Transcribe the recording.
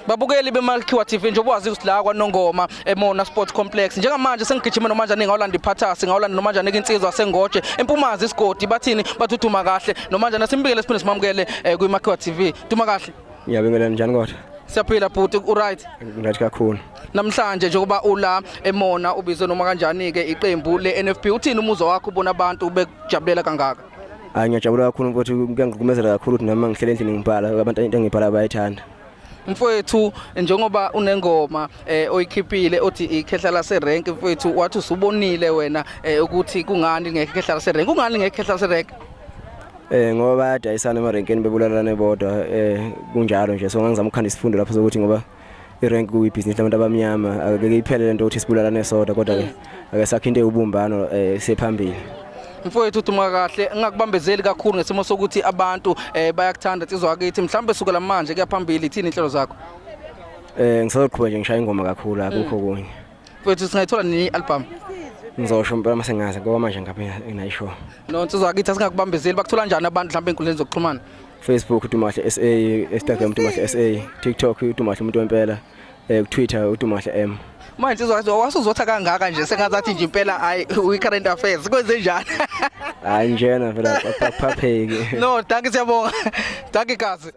Babukeli beMalkhiwa TV, njengoba wazi ukuthi la kwaNongoma eMona Sports Complex njengamanje sengigijima nomanjani, ngawulanda iphathasi, ngawulanda nomanjani insizwa sengoje empumazi isigodi. Bathini? Bathuduma kahle nomanjani. Simbikele siphinde simamukele kwiMakhiwa TV. Duma kahle. Ngiyabingelela, njani kodwa? Siyaphila bhuti, uright? Ngathi kakhulu. Namhlanje njengoba ula eMona ubizwe noma kanjani ke iqembu le-NFP, uthini umuzwa wakho ubona abantu bekujabulela kangaka? Hayi, ngiyajabula kakhulu mfowethu, kuyangigqugqumezela kakhulu ukuthi noma ngihlele endlini ngibhala, abantu into engibhala bayayithanda. Mfowethu, njengoba unengoma oyikhiphile othi ikhehla laserenk, mfowethu, wathi usubonile wena ukuthi kungani ngekho ikhehla laserenk, kungani ngekho ikhehla laserenk? Ngoba bayadayisana emarenkeni, bebulalane bodwa, kunjalo nje. So ngangizama ukukhanda isifundo lapho sokuthi ngoba irenk kuyibhizinisi labantu abamnyama, akeke iphele lento ukuthi sibulalane sodwa, kodwa ke ake sakhe into ewubumbano sephambili. Mfowethu, duma kahle, ngingakubambezeli kakhulu ngesimo sokuthi abantu bayakuthanda, insizwa yakithi. Mhlawumbe sukela manje kuya phambili, ithini inhlelo zakho? Ngisazoqhubeka nje ngishaya ingoma kakhulu, akukho kunye. Mfowethu, singayithola nini i-album? Ngizosho impela mase ngazi, ngoba manje ngabe nginayi-sure. No, insizwa yakithi, asingakubambezeli. Bakuthola njani abantu mhlawumbe ey'nkundleni zokuxhumana? Facebook uDumahle SA, Instagram uDumahle SA, TikTok uDumahle umuntu wempela, Twitter uDumahle M. Manje insizwa yakithi, wasuzotha kangaka nje, sengazathi nje impela hayi, uyi-current affairs, kwenze njani? Hayi, njena phela akuphapheki. No, dankie, siyabonga, dankie kazi.